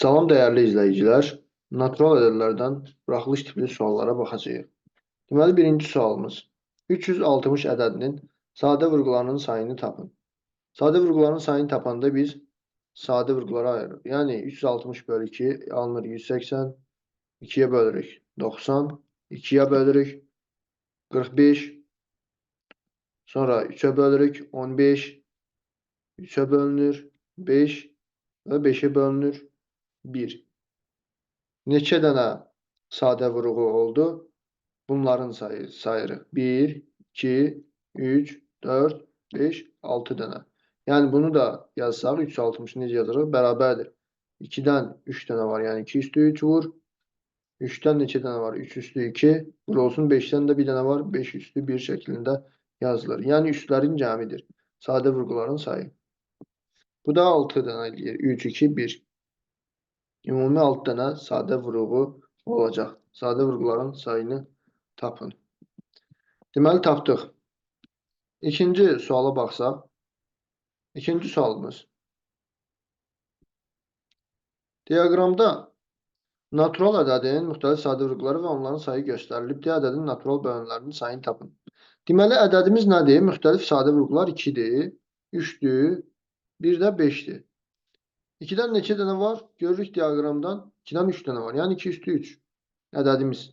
Salam dəyərli izləyicilər, natural ədədlərdən buraxılış tipli suallara baxacağıq. Deməli, birinci sualımız 360 ədədinin sadə vurğularının sayını tapın. Sadə vurğuların sayını tapanda biz sadə vurğulara ayırırıq. Yəni, 360 bölü 2 alınır 180, 2-yə bölürük 90, 2-yə bölürük 45, sonra 3-ə bölürük 15, 3-ə bölünür 5 və 5-ə bölünür 1. Neçə dənə sadə vurğu oldu? Bunların sayırıq. 1, 2, 3, 4, 5, 6 dənə. Yəni bunu da yazsaq, 360 necə yazırıq? Bərabərdir. 2-dən 3 dənə var. Yəni 2 üstü 3 vur. 3-dən neçə dənə var? 3 üstü 2. Vur olsun. 5-dən də bir dənə var. 5 üstü 1 şəklində yazılır. Yəni üstlərin cəmidir. Sadə vurğuların sayı. Bu da 6 dənə eləyir. 3, 2, 1. Ümumi 6 dənə sadə vurğu olacaq. Sadə vurğuların sayını tapın. Deməli, tapdıq. İkinci suala baxsaq. İkinci sualımız. Diaqramda natural ədədin müxtəlif sadə vurğuları və onların sayı göstərilib. Ədədin natural bölənlərinin sayını tapın. Deməli, ədədimiz nədir? Müxtəlif sadə vurğular 2-dir, 3-dür, bir də 5-dir. 2-dən neçə dənə var? Görürük diaqramdan 2-dən 3 dənə var. Yəni 2 üstü 3 ədədimiz.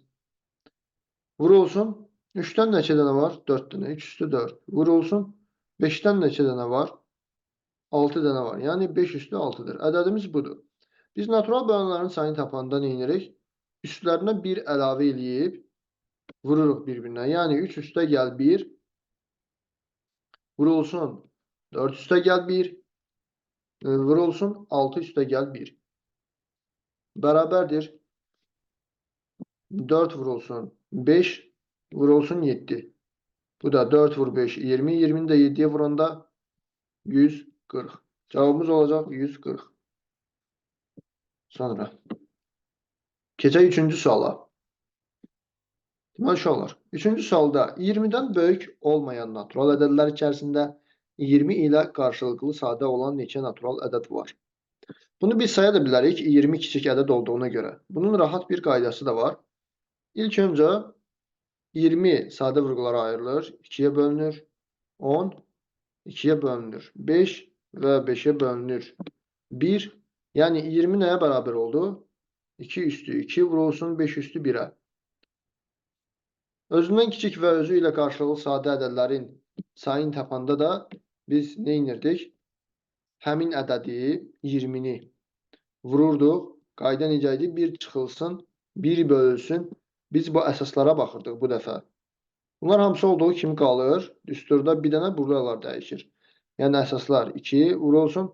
Vurulsun. 3-dən neçə dənə var? 4 dənə. 3 üstü 4. Vurulsun. 5-dən neçə dənə var? 6 dənə var. Yəni 5 üstü 6-dır. Ədədimiz budur. Biz natural bölənlərin sayını tapanda nə edirik? Üstlərinə 1 əlavə eləyib vururuq bir-birinə. Yəni 3 üstə gəl 1. Vurulsun. 4 üstə gəl 1. Vurulsun 6 üstə gəl 1. Bərabərdir. 4 vurulsun 5 vurulsun 7. Bu da 4 vur 5 20. 20-ni də 7-yə vuranda 140. Cavabımız olacaq 140. Sonra keçək üçüncü suala. Deməli uşaqlar, üçüncü sualda 20-dən böyük olmayan natural ədədlər içərisində 20 ilə qarşılıqlı sadə olan neçə natural ədəd var? Bunu biz saya da bilərik 20 kiçik ədəd olduğuna görə. Bunun rahat bir qaydası da var. İlk öncə 20 sadə vurğulara ayrılır. 2-yə bölünür. 10, 2-yə bölünür. 5 və 5-ə bölünür. 1. Yəni 20 nəyə bərabər oldu? 2 üstü 2 vurulsun 5 üstü 1-ə. Özündən kiçik və özü ilə qarşılıqlı sadə ədədlərin sayını tapanda da biz nə edirdik? Həmin ədədi 20-ni vururduq. Qayda necə idi? 1 çıxılsın, 1 bölülsün. Biz bu əsaslara baxırdıq bu dəfə. Bunlar hamısı olduğu kimi qalır. Düsturda bir dənə buradalar dəyişir. Yəni əsaslar 2 vurulsun.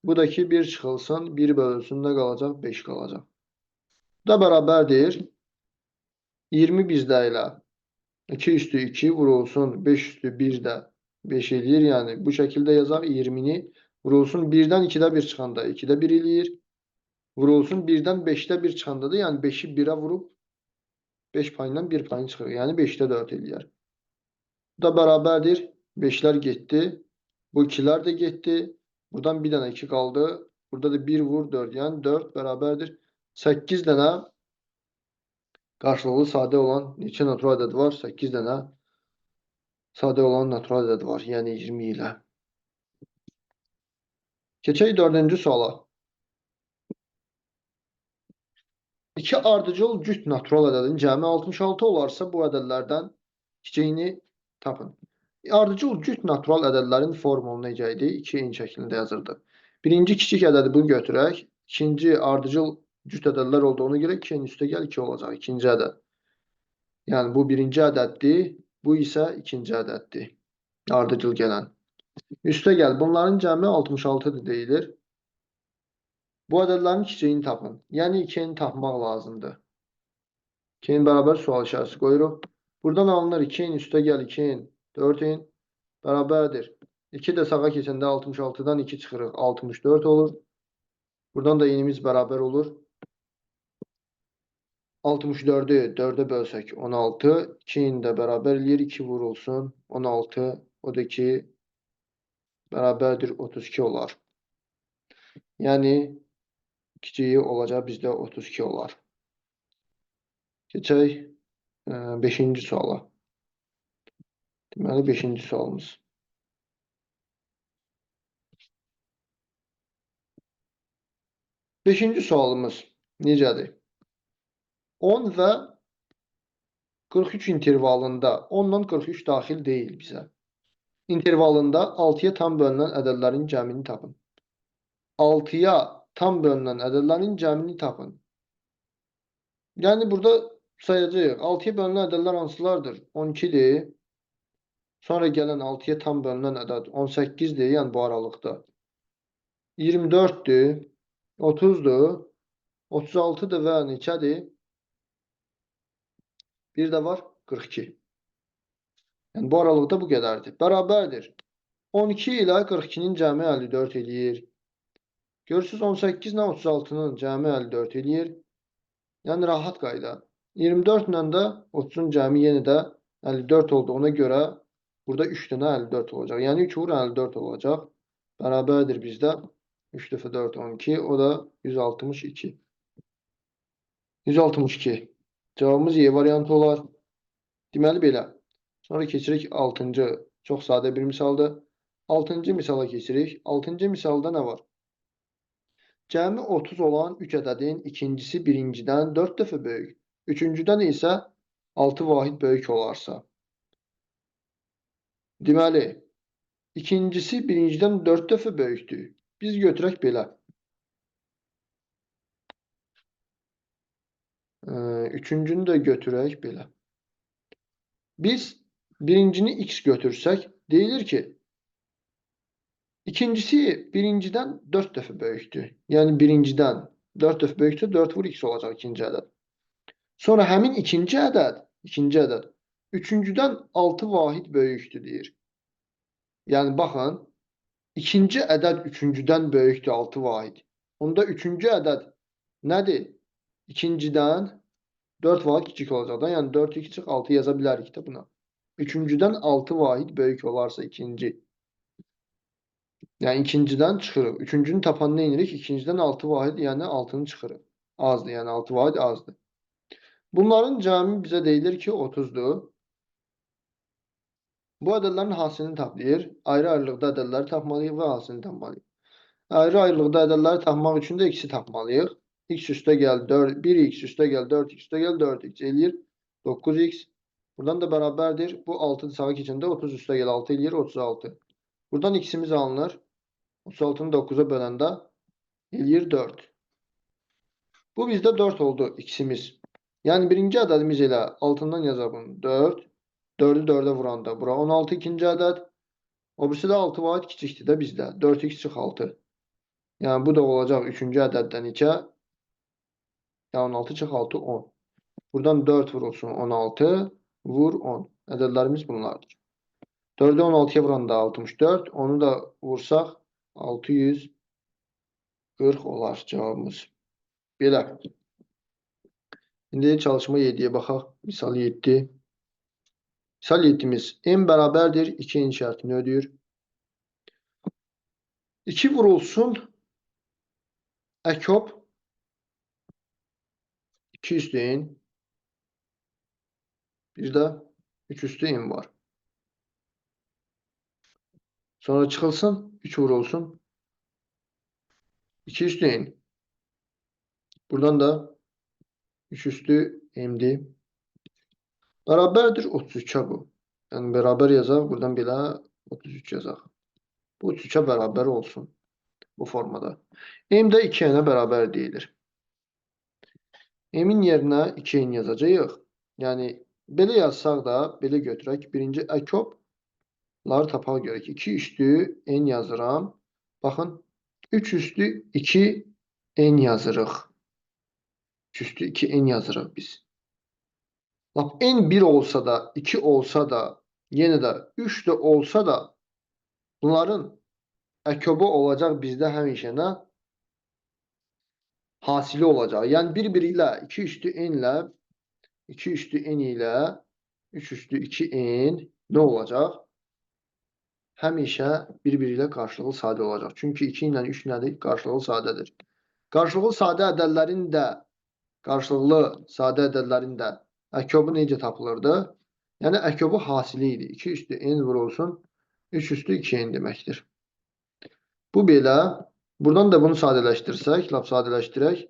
Bu da ki 1 çıxılsın, 1 bölülsün. Nə qalacaq? 5 qalacaq. Bu da bərabərdir. 20 bizdə ilə 2 üstü 2 vurulsun. 5 üstü 1 də 5 eləyir. Yəni bu şəkildə yazaq 20-ni vurulsun. 1-dən 2-də 1 çıxanda 2-də 1 eləyir. Vurulsun 1-dən 5-də 1 çıxanda da yəni 5-i 1-ə vurub 5 payından 1 payını çıxır. Yəni 5-də 4 eləyər. Bu da bərabərdir. 5-lər getdi. Bu 2-lər də getdi. Buradan bir dənə 2 qaldı. Burada da 1 vur 4. Yəni 4 bərabərdir. 8 dənə qarşılıqlı sadə olan neçə natural ədəd var? 8 dənə sadə olan natural ədəd var. Yəni 20 ilə. Keçək dördüncü suala. İki ardıcıl cüt natural ədədin cəmi 66 olarsa bu ədədlərdən kiçiyini tapın. Ardıcıl cüt natural ədədlərin formulu necə idi? 2 eyni şəklində yazırdı. Birinci kiçik ədədi bunu götürək. İkinci ardıcıl cüt ədədlər olduğuna görə 2-nin üstə gəl 2 olacaq. İkinci ədəd. Yəni bu birinci ədəddir. Bu isə ikinci ədəddir. Ardıcıl gələn. Üstə gəl. Bunların cəmi 66-dır deyilir. Bu ədədlərin kiçiyini tapın. Yəni 2-ni tapmaq lazımdır. 2-nin bərabər sual işarəsi qoyuruq. Buradan alınır 2-nin üstə gəl 2-nin 4-in bərabərdir. 2 də sağa keçəndə 66-dan 2 çıxırıq. 64 olur. Buradan da enimiz bərabər olur. 64-ü 4-ə bölsək 16. 2-ni də bərabər eləyir. 2 vurulsun. 16. O da 2 bərabərdir 32 olar. Yəni Kiçiyi olacaq bizdə 32 olar. Keçək 5-ci suala. Deməli, 5-ci sualımız. Beşinci sualımız necədir? 10 və 43 intervalında, 10 ilə 43 daxil deyil bizə. İntervalında 6-ya tam bölünən ədədlərin cəmini tapın. 6-ya tam bölünən ədədlərin cəmini tapın. Yəni, burada sayacağıq. 6-ya bölünən ədədlər hansılardır? 12-dir. Sonra gələn 6-ya tam bölünən ədəd 18-dir, yəni bu aralıqda. 24-dür, 30-dur, 36-dır və neçədir? Bir də var 42. Yəni, bu aralıqda bu qədərdir. Bərabərdir. 12 ilə 42-nin cəmi 54 eləyir. Görürsünüz, 18 ilə 36-nın cəmi 54 eləyir. Yəni, rahat qayda. 24 ilə də 30-un cəmi yenə də 54 olduğuna görə burada 3 dənə 54 olacaq. Yəni, 3 vur 54 olacaq. Bərabərdir bizdə. 3 dəfə 4, 12. O da 162. 162. Cavabımız Y variantı olar. Deməli, belə. Sonra keçirik 6-cı. Çox sadə bir misaldır. 6-cı misala keçirik. 6-cı misalda nə var? Cəmi 30 olan 3 ədədin ikincisi birincidən 4 dəfə böyük. Üçüncüdən isə 6 vahid böyük olarsa. Deməli, ikincisi birincidən 4 dəfə böyükdür. Biz götürək belə. Üçüncünü də götürək belə. Biz birincini x götürsək, deyilir ki, ikincisi birincidən 4 dəfə böyükdür. Yəni, birincidən 4 dəfə böyükdür, 4 vur x olacaq ikinci ədəd. Sonra həmin ikinci ədəd üçüncüdən 6 vahid böyükdür deyir. Yəni, baxın, ikinci ədəd üçüncüdən böyükdür 6 vahid. Onda üçüncü ədəd nədir? İkincidən 4 vahid kiçik olacaq da. Yəni, 4x çıx 6 yaza bilərik də buna. Üçüncüdən 6 vahid böyük olarsa ikinci. Yəni, ikincidən çıxırıq. Üçüncünü tapan nə edirik? İkincidən 6 vahid, yəni 6-nı çıxırıq. Azdır, yəni 6 vahid azdır. Bunların cəmi bizə deyilir ki, 30-dur. Bu ədədlərin hasilini tap deyir. Ayrı-ayrılıqda ədədləri tapmalıyıq və hasilini tapmalıyıq. Ayrı-ayrılıqda ədədləri tapmaq üçün də x-i tapmalıyıq. X üstə gəl 4, 1x üstə gəl 4x üstə gəl 4x eləyir. 9x. Buradan da bərabərdir. Bu 6 sağa keçəndə 30 üstə gəl 6 eləyir. 36. Buradan x-imiz alınır. 36-nı 9-a böləndə eləyir 4. Bu bizdə 4 oldu x-imiz. Yəni birinci ədədimiz elə altından yazaq bunu. 4. 4-ü 4-ə vuranda bura 16 ikinci ədəd. O birisi də 6 vahid kiçikdir də bizdə. 4x çıx 6. Yəni bu da olacaq üçüncü ədəddən 2. Yəni 16 çıx 6 10. Buradan 4 vurulsun 16 vur 10. Ədədlərimiz bunlardır. 4-ü 16-ya vuranda 64. Onu da vursaq 640 olar cavabımız. Belə. İndi çalışma 7-yə baxaq. Misal 7. Misal 7-miz m bərabərdir 2 n şərtini ödəyir. 2 vurulsun əkob 2 üstü n, bir də 3 üstü n var. Sonra çıxılsın, 3 vurulsun 2 üstü n. Buradan da 3 üstü m'dir. Bərabərdir 33-ə bu. Yəni bərabər yazaq, buradan belə 33 yazaq. Bu 33-ə bərabər olsun bu formada. M də 2n-ə bərabər deyilir. M-in yerinə 2n yazacağıq. Yəni belə yazsaq da belə götürək. Birinci əkobları tapaq görək. 2 üstü n yazıram. Baxın, 3 üstü 2 n yazırıq. 3 üstü 2 n yazırıq biz. Lap n 1 olsa da, 2 olsa da, yenə də 3 də olsa da bunların əkobu olacaq bizdə həmişə nə? Hasili olacaq. Yəni bir-biri ilə 2 üstü n ilə 2 üstü n ilə 3 üstü 2n nə olacaq? Həmişə bir-biri ilə qarşılıqlı sadə olacaq. Çünki 2 ilə 3 nədir? Qarşılıqlı sadədir. Qarşılıqlı sadə ədədlərin də əkobu necə tapılırdı? Yəni əkobu hasili idi. 2 üstü n vurulsun 3 üstü 2n deməkdir. Bu belə. Buradan da bunu sadələşdirsək, lap sadələşdirək.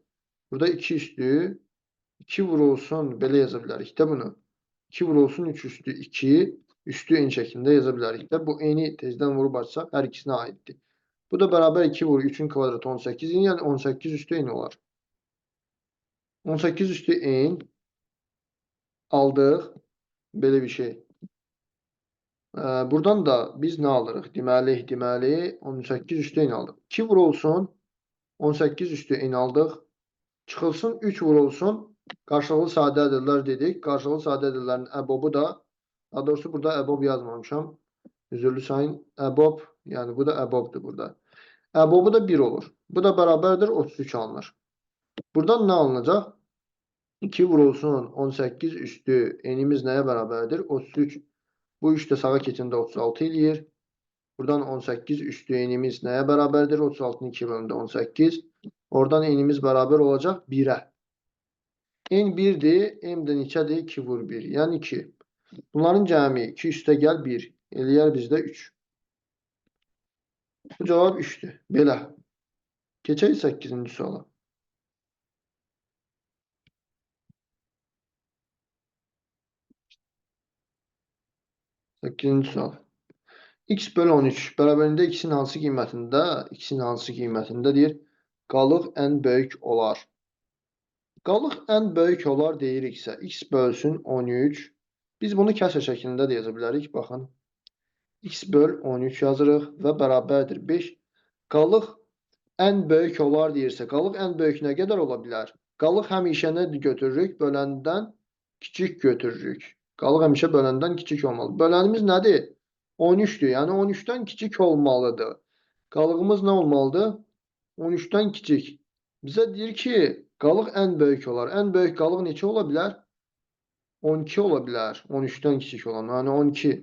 Burada 2 üstü 2 vurulsun, belə yaza bilərik də bunu. 2 vurulsun 3 üstü 2 üstü n şəklində yaza bilərik də. Bu n'i tezdən vurub açsaq hər ikisinə aiddir. Bu da bərabər 2 vur 3-ün kvadratı 18, yəni 18 üstü n olar. 18 üstü n aldıq. Belə bir şey. Buradan da biz nə alırıq? Deməli 18 üstü n aldıq. 2 vurulsun 18 üstü n aldıq. Çıxılsın 3 vurulsun. Qarşılıqlı sadə ədədlər dedik. Qarşılıqlı sadə ədədlərin əbobu da, daha doğrusu burada əbob yazmamışam. Üzürlü sayın. Əbob, yəni bu da əbobdur burada. Əbobu da 1 olur. Bu da bərabərdir 33 alınır. Buradan nə alınacaq? 2 vurulsun 18 üstü n'imiz nəyə bərabərdir? 33. Bu 3 də sağa keçəndə 36 eləyir. Buradan 18 üstü n'imiz nəyə bərabərdir? 36-nın 2 bölümdə 18. Oradan n'imiz bərabər olacaq 1-ə. N 1-dir. M də neçədir? 2 vur 1. Yəni 2. Bunların cəmi 2 üstə gəl 1. Eləyər bizdə 3. Bu cavab 3-dür. Belə. Keçək 8-ci suala. Səkkizinci sual. X bölü 13 bərabərində x-in hansı qiymətində, deyir, qalıq ən böyük olar. Qalıq ən böyük olar deyiriksə, x bölsün 13. Biz bunu kəsr şəklində də yaza bilərik. Baxın. X böl 13 yazırıq və bərabərdir 5. Qalıq ən böyük olar deyirsə, qalıq ən böyük nə qədər ola bilər? Qalıq həmişə nə götürürük? Böləndən kiçik götürürük. Qalıq həmişə böləndən kiçik olmalı. Bölənimiz nədir? 13-dür. Yəni 13-dən kiçik olmalıdır. Qalığımız nə olmalıdır? 13-dən kiçik. Bizə deyir ki, qalıq ən böyük olar. Ən böyük qalıq neçə ola bilər? 12 ola bilər. 13-dən kiçik olan. Yəni 12.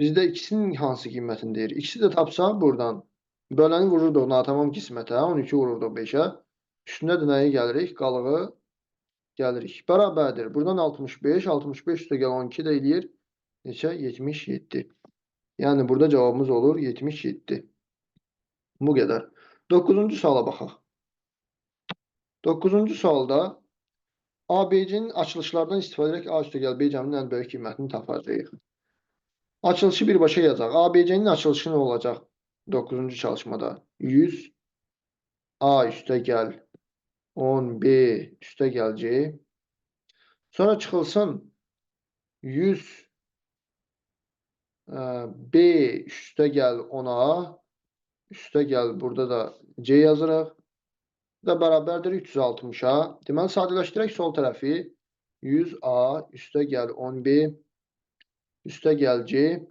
Bizdə x-in hansı qiymətini deyir? X-i də tapsaq buradan. Böləni vururduq natamam qismətə. 12 vururduq 5-ə. Üstünə də nəyə gəlirik? Qalığı gəlirik. Bərabərdir. Buradan 65. 65 üstə gəl 12 də eləyir. Neçə? 77. Yəni burada cavabımız olur 77. Bu qədər. 9-cu suala baxaq. 9-cu sualda ABC-nin açılışlardan istifadə edərək A üstə gəl B cəminin ən böyük qiymətini tapacağıq. Açılışı birbaşa yazacaq. ABC-nin açılışı nə olacaq? 9-cu çalışmada 100 A üstə gəl 10B üstə gəl C. Sonra çıxılsın 100 B üstə gəl 10A üstə gəl burada da C yazırıq. Bu da bərabərdir 360-a. Deməli sadələşdirək sol tərəfi 100A üstə gəl 10B üstə gəl C.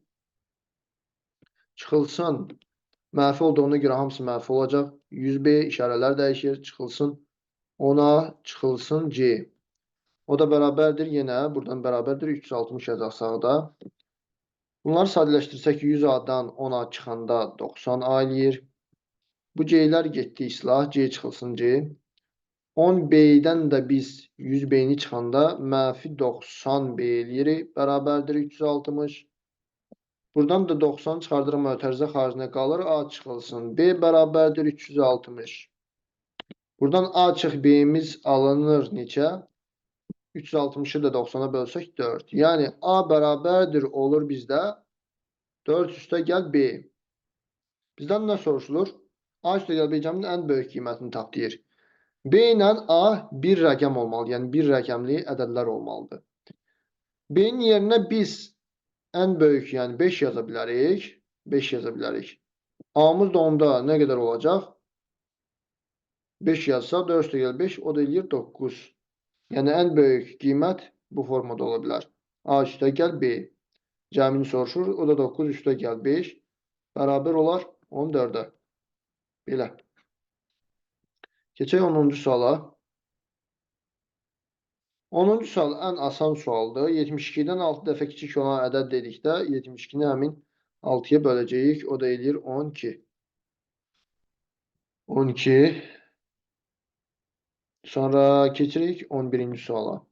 Çıxılsın mənfi olduğuna görə hamısı mənfi olacaq. 100B işarələr dəyişir. Çıxılsın 10A çıxılsın C. O da bərabərdir yenə buradan bərabərdir 360 yazacaq sağda. Bunları sadələşdirsək 100A-dan 10A çıxanda 90A eləyir. Bu C-lər getdi islah. C çıxılsın C. 10B-dən də biz 100B-ni çıxanda mənfi 90B eləyirik. Bərabərdir 360. Buradan da 90 çıxardırıq mötərizə xaricinə qalır. A çıxılsın. B bərabərdir 360. Buradan A çıx B-miz alınır neçə? 360-ı da 90-a bölsək 4. Yəni A bərabərdir olur bizdə 4 üstə gəl B. Bizdən nə soruşulur? A üstə gəl B cəminin ən böyük qiymətini tap deyir. B ilə A bir rəqəm olmalı. Yəni bir rəqəmli ədədlər olmalıdır. B-nin yerinə biz ən böyük, yəni 5 yaza bilərik. 5 yaza bilərik. A-mız da onda nə qədər olacaq? 5 yazsaq 4 üstə gəl 5, o da eləyir 9. Yəni ən böyük qiymət bu formada ola bilər. A üstə gəl B. Cəmini soruşur. O da 9 üstə gəl 5. Bərabər olar 14-ə. Belə. Keçək 10-cu suala. 10-cu sual ən asan sualdır. 72-dən 6 dəfə kiçik olan ədəd dedikdə 72-ni həmin 6-ya böləcəyik. O da eləyir 12. 12. Sonra keçirik 11-ci suala.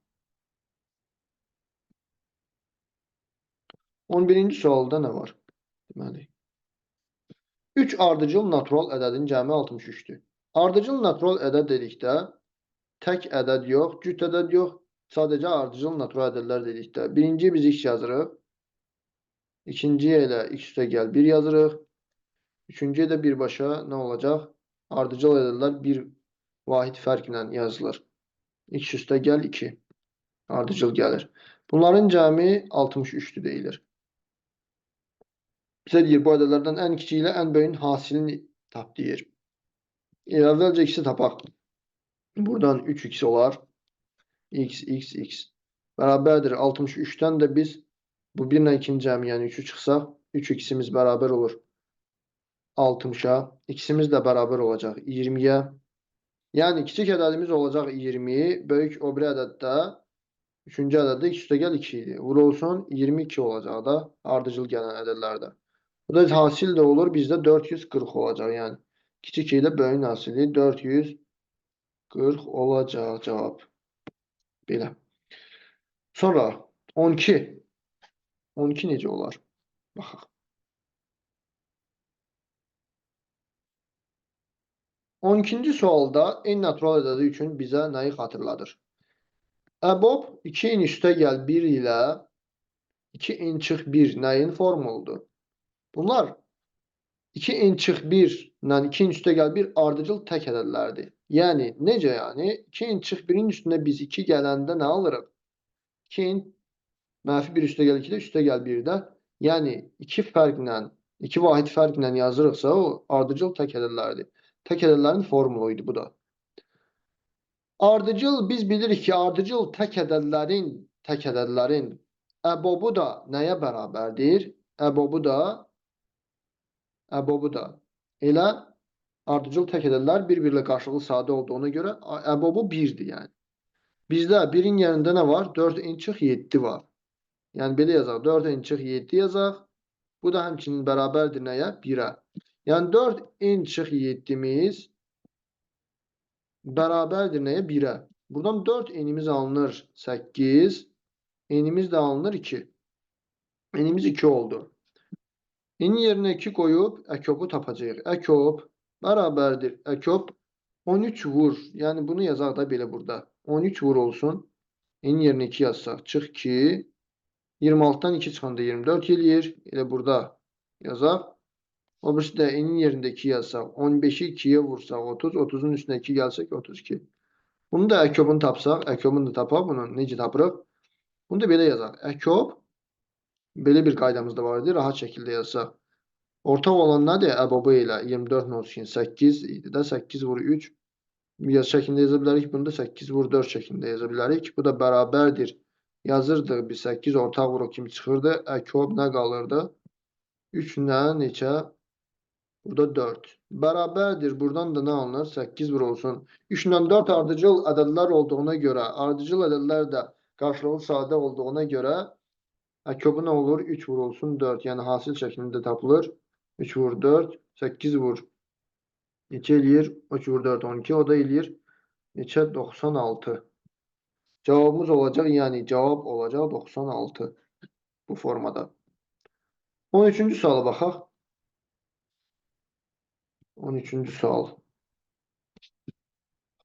11-ci sualda nə var? Deməli, 3 ardıcıl natural ədədin cəmi 63-dür. Ardıcıl natural ədəd dedikdə tək ədəd yox, cüt ədəd yox, sadəcə ardıcıl natural ədədlər dedikdə. Birinci biz x yazırıq. İkinciyə elə x üstə gəl 1 yazırıq. Üçüncüyə də birbaşa nə olacaq? Ardıcıl ədədlər bir vahid fərqlə yazılır. X üstə gəl 2. Ardıcıl gəlir. Bunların cəmi 63-dür deyilir. Bizə deyir, bu ədədlərdən ən kiçiyi ilə ən böyüyün hasilini tap deyir. Əvvəlcə x-i tapaq. Buradan 3x olar. X, x, x. Bərabərdir. 63-dən də biz bu 1 ilə 2-nin cəmi, yəni 3-ü çıxsaq, 3x-imiz bərabər olur 60-a. X-imiz də bərabər olacaq 20-yə. Yəni, kiçik ədədimiz olacaq 20, böyük o biri ədəddə, üçüncü ədəddə x üstə gəl 2 idi. Vurulsun 22 olacaq da ardıcıl gələn ədədlərdə. Bu da hasil də olur, bizdə 440 olacaq. Yəni, kiçik ilə böyüyün hasili 440 olacaq cavab. Belə. Sonra 12. 12 necə olar? Baxaq. 12-ci sualda n natural ədədi üçün bizə nəyi xatırladır? Əbob 2 n üstə gəl 1 ilə 2 n çıx 1 nəyin formuludur? Bunlar 2 n çıx 1 ilə 2 n üstə gəl 1 ardıcıl tək ədədlərdir. Yəni, necə yəni? 2 n çıx 1-in üstünə biz 2 gələndə nə alırıq? 2 n mənfi 1 üstə gəl 2-də, üstə gəl 1-də. Yəni, 2 fərqlə, 2 vahid fərqlə yazırıqsa, o ardıcıl tək ədədlərdir. Tək ədədlərin formulu idi bu da. Ardıcıl, biz bilirik ki, ardıcıl tək ədədlərin əbobu da nəyə bərabərdir? Əbobu da elə ardıcıl tək ədədlər bir-birlə qarşılıqlı sadə olduğuna görə əbobu 1-dir yəni. Bizdə 1-in yerində nə var? 4 n çıx 7 var. Yəni belə yazaq. 4 n çıx 7 yazaq. Bu da həmçinin bərabərdir nəyə? 1-ə. Yəni 4 n çıx 7-miz bərabərdir nəyə? 1-ə. Buradan 4 n-imiz alınır 8. N-imiz də alınır 2. N-imiz 2 oldu. N-in yerinə 2 qoyub əkobu tapacağıq. Əkob bərabərdir. Əkob 13 vur. Yəni bunu yazaq da belə burada. 13 vur olsun. N-in yerinə 2 yazsaq. Çıx 2. 26-dan 2 çıxanda 24 eləyir. Elə burada yazaq. O birisi də n-in yerində 2 yazsaq. 15-i 2-yə vursaq 30. 30-un üstünə 2 gəlsək 32. Bunu da əkobunu tapsaq. Əkobunu da tapaq. Bunu necə tapırıq? Bunu da belə yazaq. Əkob belə bir qaydamız da var idi. Rahat şəkildə yazsaq. Ortaq olan nədir? Əbobu ilə 24 32 8 idi də. 8 vur 3. Yaz şəklində yaza bilərik. Bunu da 8 vur 4 şəklində yaza bilərik. Bu da bərabərdir. Yazırdıq biz 8 ortaq vuruq kimi çıxırdı. Əkob nə qalırdı? 3 ilə neçə? Burada 4. Bərabərdir. Buradan da nə alınır? 8 vur olsun. 3 ilə 4 ardıcıl ədədlər olduğuna görə, ardıcıl ədədlər də qarşılıqlı sadə olduğuna görə əkobu nə olur? 3 vur olsun 4. Yəni hasil şəklində tapılır. 3 vur 4, 8 vur. Neçə eləyir? 3 vur 4, 12. O da eləyir. Neçə? 96. Cavabımız olacaq, yəni cavab olacaq 96 bu formada. 13-cü suala baxaq. 13-cü sual.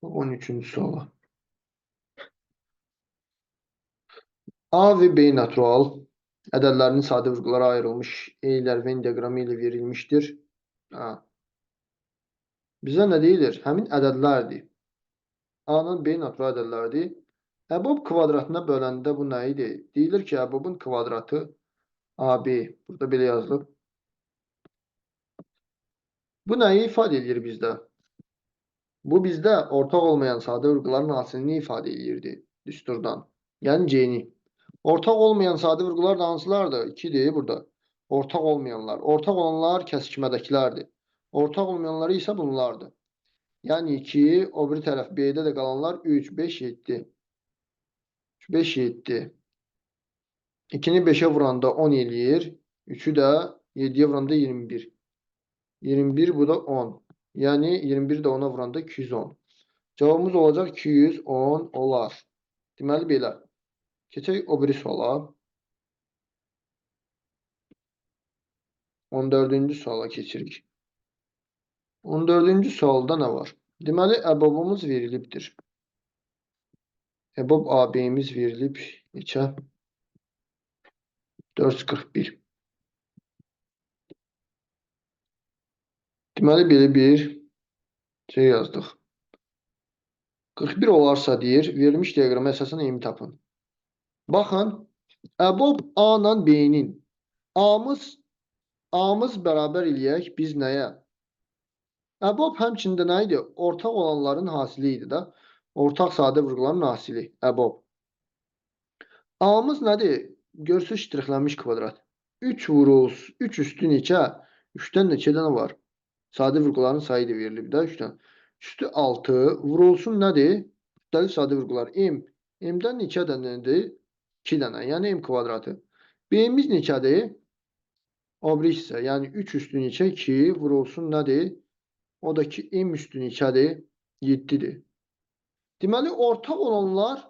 13-cü suala. A və B natural ədədlərinin sadə vurğulara ayrılmış E'lər Venn diaqramı ilə verilmişdir. A. Bizə nə deyilir? Həmin ədədlərdir. A-nın B natural ədədlərdir. Əbob kvadratına böləndə bu nə idi? Deyilir ki, əbobun kvadratı AB. Burada belə yazılıb. Bu nəyi ifadə edir bizdə? Bu bizdə ortaq olmayan sadə vurğuların hasilini ifadə edirdi düsturdan. Yəni C-ni. Ortaq olmayan sadə vurğular da hansılardır? 2-dir burada. Ortaq olmayanlar. Ortaq olanlar kəsikmədəkilərdir. Ortaq olmayanları isə bunlardır. Yəni 2, o biri tərəf B-də də qalanlar 3, 5, 7. 3, 5, 7. 2-ni 5-ə vuranda 10 eləyir. 3-ü də 7-yə vuranda 21. 21 bu da 10. Yəni 21 də 10-a vuranda 210. Cavabımız olacaq 210 olar. Deməli, belə. Keçək o biri suala. 14-cü suala keçirik. 14-cü sualda nə var? Deməli, əbobumuz verilibdir. Əbob AB-miz verilib neçə? 441. Deməli, belə bir şey yazdıq. 41 olarsa deyir, verilmiş diaqrama əsasən eyni tapın. Baxın, əbob A ilə B-nin. A'mız bərabər eləyək biz nəyə? Əbob həmçində nə idi? Ortaq olanların hasili idi də. Ortaq sadə vurğuların hasili, əbob. A'mız nədir? Görürsünüz, ştrixlənmiş kvadrat. 3 vurulsun, 3 üstü neçə? 3-dən neçə dənə var? Sadə vurğuların sayı da verilib də 3-dən. Üstü 6 vurulsun nədir? Müxtəlif sadə vurğular. M. M-dən neçə dənədir? 2 dənə. Yəni M kvadratı. B-miz neçədir? O biri hissə. Yəni 3 üstü neçə? 2 vurulsun nədir? O da ki M üstü neçədir? 7-dir. Deməli, ortaq olanlar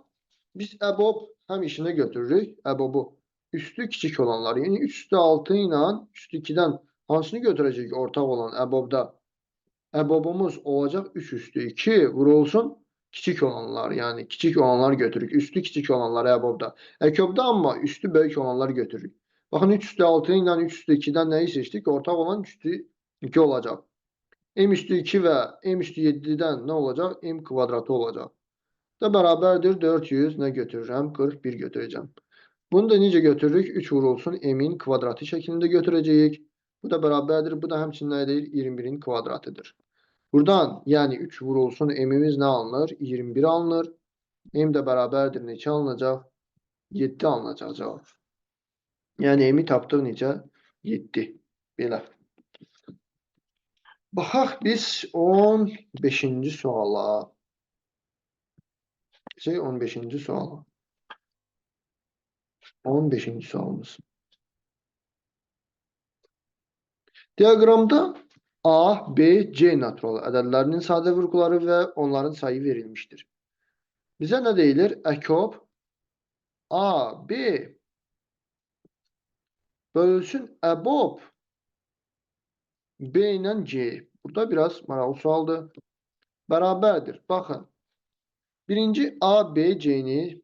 biz əbob həm işinə götürürük. Əbobu üstü kiçik olanlar. Yəni 3 üstü 6 ilə üstü 2-dən hansını götürəcəyik ortaq olan əbobda? Əbobumuz olacaq 3 üstü 2 vurulsun kiçik olanlar. Yəni kiçik olanlar götürürük. Üstü kiçik olanları əbobda. Əkobda amma üstü böyük olanlar götürürük. Baxın 3 üstü 6 ilə 3 üstü 2-dən nəyi seçdik? Ortaq olan 3 üstü 2 olacaq. M üstü 2 və M üstü 7-dən nə olacaq? M kvadratı olacaq. Da bərabərdir 400 nə götürürəm? 41 götürəcəm. Bunu da necə götürürük? 3 vurulsun M-in kvadratı şəklində götürəcəyik. Bu da bərabərdir. Bu da həmçinin nə edir? 21-in kvadratıdır. Buradan yəni 3 vurulsun M-imiz nə alınır? 21 alınır. M də bərabərdir. Neçə alınacaq? 7 alınacaq cavab. Yəni M-i tapdıq necə? 7. Belə. Baxaq biz 15-ci suala. 15-ci suala. 15-ci sualımız. Diaqramda A, B, C natural ədədlərinin sadə vurğuları və onların sayı verilmişdir. Bizə nə deyilir? Əkob A, B bölünsün əbob B ilə C. Burada biraz maraqlı sualdır. Bərabərdir. Baxın. Birinci A, B, C-ni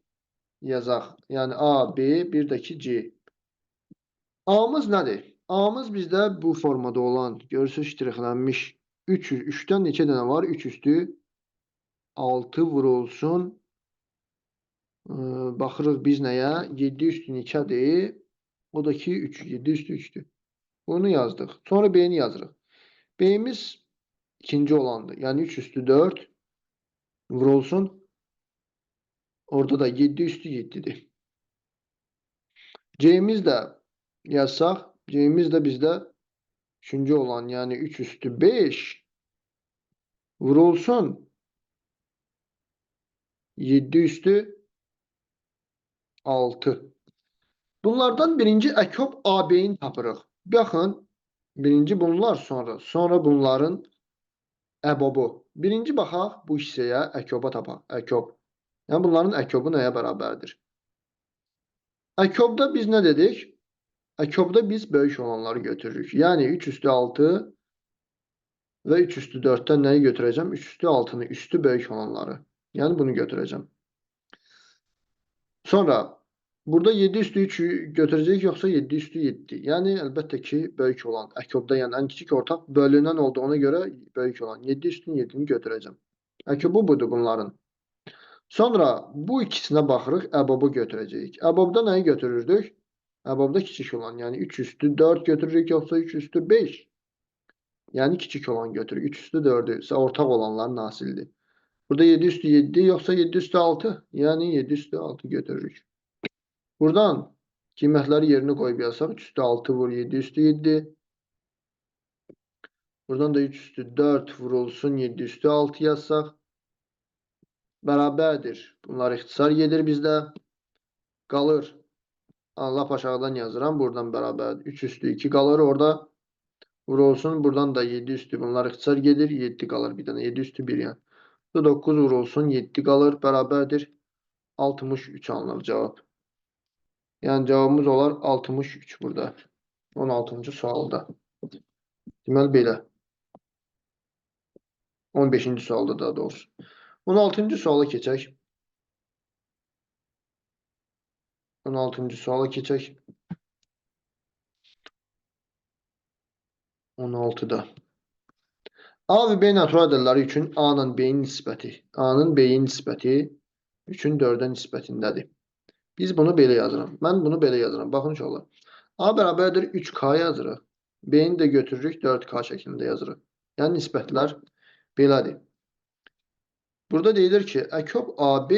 yazaq. Yəni A, B, bir də ki C. A-mız nədir? A-mız bizdə bu formada olan, görürsünüz ştrixlənmiş 3, 3-dən neçə dənə var? 3 üstü 6 vurulsun. Baxırıq biz nəyə? 7 üstü neçədir? O da ki 3, 7 üstü 3-dür. Bunu yazdıq. Sonra B-ni yazırıq. B-miz ikinci olandır. Yəni 3 üstü 4 vurulsun. Orada da 7 üstü 7'dir. C'miz də yazsaq, C'miz də bizdə üçüncü olan, yəni 3 üstü 5 vurulsun. 7 üstü 6. Bunlardan birinci əkob AB-ni tapırıq. Baxın, birinci bunlar sonra, sonra bunların əbobu. Birinci baxaq bu hissəyə, əkoba tapaq. Əkob. Yəni bunların əkobu nəyə bərabərdir? Əkobda biz nə dedik? Əkobda biz böyük olanları götürürük. Yəni 3 üstü 6 və 3 üstü 4-dən nəyi götürəcəm? 3 üstü 6-nı, üstü böyük olanları. Yəni bunu götürəcəm. Sonra burada 7 üstü 3 götürəcəyik yoxsa 7 üstü 7. Yəni əlbəttə ki, böyük olan əkobda, yəni ən kiçik ortaq bölünən olduğuna görə böyük olan 7 üstü 7-ni götürəcəm. Əkobu budur bunların. Sonra bu ikisinə baxırıq, əbobu götürəcəyik. Əbobda nəyi götürürdük? Əbobda kiçik olan, yəni 3 üstü 4 götürürük yoxsa 3 üstü 5. Yəni kiçik olan götürürük. 3 üstü 4-ü ortaq olanların hasilidir. Burada 7 üstü 7 yoxsa 7 üstü 6. Yəni 7 üstü 6 götürürük. Buradan qiymətləri yerinə qoyub yazsaq 3 üstü 6 vur 7 üstü 7. Buradan da 3 üstü 4 vurulsun 7 üstü 6 yazsaq. Bərabərdir. Bunlar ixtisar gedir bizdə. Qalır. Lap aşağıdan yazıram. Buradan bərabərdir. 3 üstü 2 qalır orada. Vurulsun. Buradan da 7 üstü bunlar ixtisar gedir. 7 qalır bir dənə. 7 üstü 1 yəni. Bu 9 vurulsun 7 qalır. Bərabərdir. 63 alınır cavab. Yəni cavabımız olar 63 burada. 16-cı sualda. Deməli belə. 15-ci sualda daha doğrusu. 16-cı suala keçək. 16-cı suala keçək. 16-da. A və B natural ədədləri üçün A-nın B-nin nisbəti. A-nın B-nin nisbəti 3-ün 4-ə nisbətindədir. Biz bunu belə yazırıq. Mən bunu belə yazıram. Baxın uşaqlar. A bərabərdir 3K yazırıq. B-ni də götürürük 4K şəklində yazırıq. Yəni nisbətlər belədir. Burada deyilir ki, əkob AB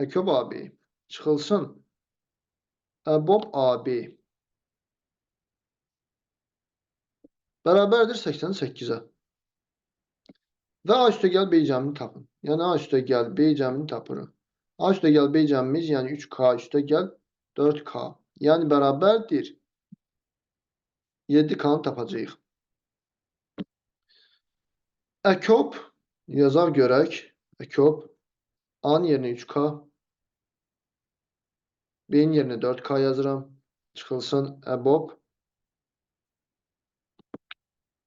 əkob AB çıxılsın. Əbob AB bərabərdir 88-ə. Və A üstə gəl B cəmini tapın. Yəni A üstə gəl B cəmini tapırıq. A üstə gəl B cəmimiz, yəni 3K üstə gəl 4K. Yəni bərabərdir 7K-nı tapacağıq. Əkob yazaq görək. Əkob A-nın yerinə 3K, B-nin yerinə 4K yazıram. Çıxılsın əbob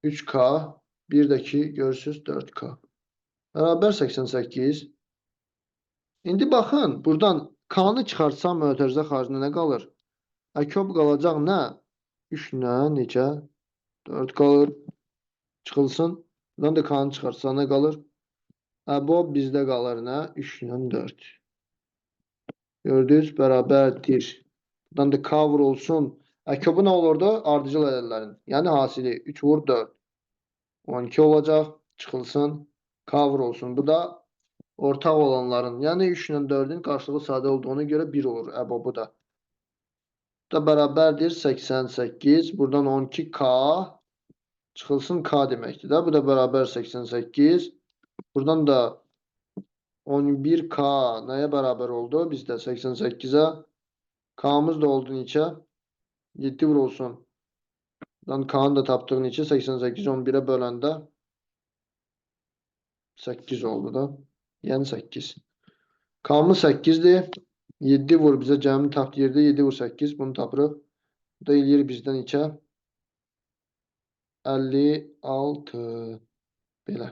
3K, bir də ki, görürsünüz 4K. Bərabər 88. İndi baxın, buradan K-nı çıxartsam mötərizə xaricində nə qalır? Əkob qalacaq nə? 3 nə? Neçə? 4 qalır. Çıxılsın. Buradan da K-nı çıxartsam nə qalır? Əbob bizdə qalır nə? 3 ilə 4. Gördünüz, bərabərdir. Buradan da K vurulsun. Əkobu nə olurdu? Ardıcıl ədədlərin. Yəni hasili 3 vur 4. 12 olacaq. Çıxılsın. K vurulsun. Bu da ortaq olanların, yəni 3 ilə 4-ün qarşılığı sadə olduğuna görə 1 olur əbobu da. Bu da bərabərdir 88. Buradan 12K çıxılsın K deməkdir də. Bu da bərabər 88. Buradan da 11K nəyə bərabər oldu? Bizdə 88-ə. K'mız da oldu neçə? 7 vurulsun. Buradan K'nı da tapdıq neçə? 88 11-ə böləndə 8 oldu da. Yəni 8. K'mız 8-dir. 7 vur bizə cəmi tapdı yerdə 7 vur 8. Bunu tapırıq. Bu da eləyir bizdən neçə? 56. Belə.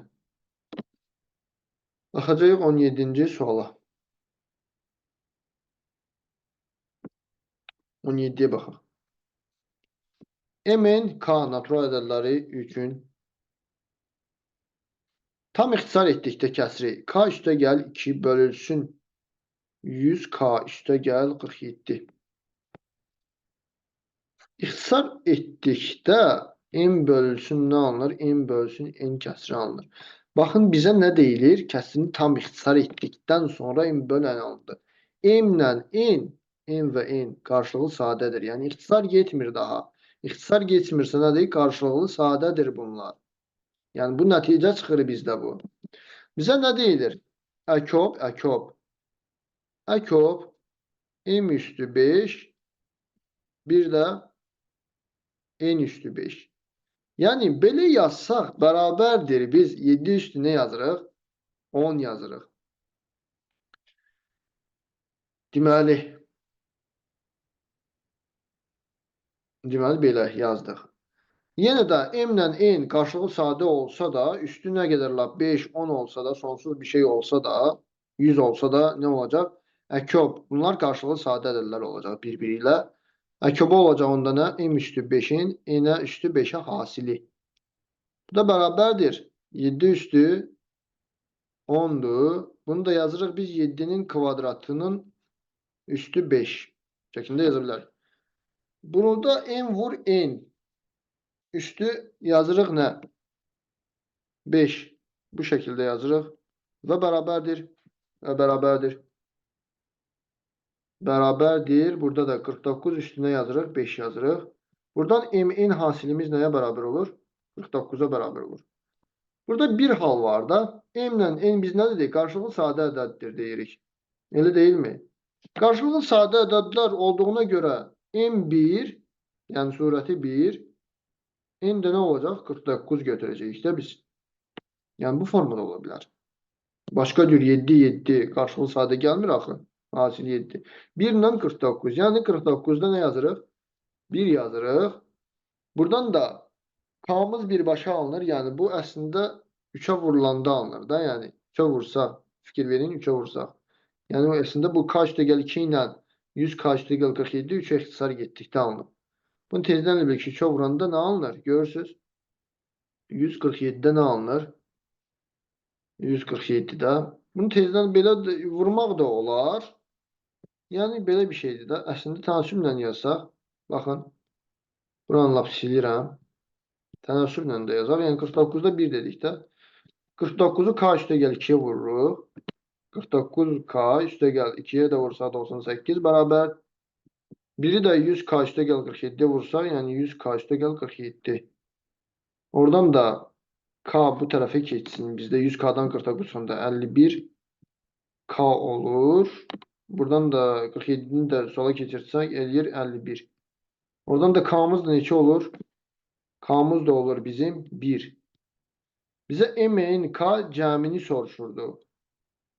Baxacağıq 17-ci suala. 17-yə baxaq. M, N, K natural ədədləri üçün tam ixtisar etdikdə kəsri K üstə gəl 2 bölülsün 100K üstə gəl 47. İxtisar etdikdə M bölülsün nə alınır? M bölülsün N kəsri alınır. Baxın bizə nə deyilir? Kəsirini tam ixtisar etdikdən sonra M böl N alındı. M ilə N, M və N qarşılıqlı sadədir. Yəni ixtisar getmir daha. İxtisar getmirsə nə deyir? Qarşılıqlı sadədir bunlar. Yəni bu nəticə çıxır bizdə bu. Bizə nə deyilir? Əkob, əkob. Əkob M üstü 5, bir də N üstü 5. Yəni belə yazsaq bərabərdir. Biz 7 üstü nə yazırıq? 10 yazırıq. Deməli belə yazdıq. Yenə də M ilə N qarşılıqlı sadə olsa da, üstü nə qədər lap 5, 10 olsa da, sonsuz bir şey olsa da, 100 olsa da nə olacaq? Əkob. Bunlar qarşılıqlı sadə ədədlər olacaq bir-biri ilə. Əkobu olacaq onda nə? M üstü 5-in N-ə üstü 5-ə hasili. Bu da bərabərdir. 7 üstü 10-dur. Bunu da yazırıq biz 7-nin kvadratının üstü 5 şəklində yaza bilərik. Burada M vur N üstü yazırıq nə? 5. Bu şəkildə yazırıq və bərabərdir. Və bərabərdir. Bərabərdir. Burada da 49 üstünə yazırıq, 5 yazırıq. Buradan MN hasilimiz nəyə bərabər olur? 49-a bərabər olur. Burada bir hal var da. M ilə N biz nə dedik? Qarşılıqlı sadə ədəddir deyirik. Elə deyilmi? Qarşılıqlı sadə ədədlər olduğuna görə M1, yəni surəti 1, N də nə olacaq? 49 götürəcəyik də biz. Yəni bu formada ola bilər. Başqa cür 7, 7 qarşılıqlı sadə gəlmir axı. Hasil 7. 1 ilə 49. Yəni 49-da nə yazırıq? 1 yazırıq. Buradan da K'mız birbaşa alınır. Yəni bu əslində 3-ə vurulanda alınır da. Yəni 3-ə vursaq, fikir verin 3-ə vursaq. Yəni əslində bu K üstəgəl 2 ilə 100 K üstəgəl 47 3-ə ixtisar getdikdə alınır. Bunu tezdən elə bil ki, 3-ə vuranda nə alınır? Görürsünüz. 147-də nə alınır? 147-də. Bunu tezdən belə vurmaq da olar. Yəni belə bir şeydir də. Əslində tənasüblə yazsaq, baxın, buranı lap silirəm. Tənasüblə də yazaq. Yəni 49-da 1 dedik də. 49-u K üstəgəl 2-yə vururuq. 49K üstəgəl 2-yə də vursaq 98 bərabər. Biri də 100K üstəgəl 47-yə vursaq, yəni 100K üstəgəl 47. Oradan da K bu tərəfə keçsin. Bizdə 100K-dan 49 sonda 51K olur. Buradan da 47-ni də sola keçirsək eləyir 51. Oradan da K'mız da neçə olur? K'mız da olur bizim 1. Bizə M, N, K cəmini soruşurdu.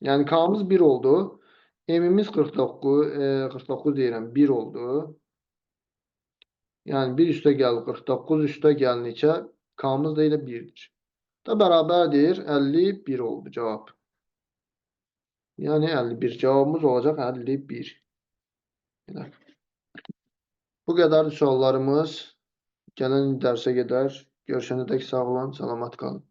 Yəni K'mız 1 oldu. M'imiz 49, 49 deyirəm, 1 oldu. Yəni 1 üstə gəl 49 üstə gəl neçə? K'mız da elə 1-dir. Da bərabərdir 51 oldu cavab. Yəni 51 cavabımız olacaq 51. Belə. Bu qədər suallarımız. Gələn dərsə qədər görüşənədək sağ olun, salamat qalın.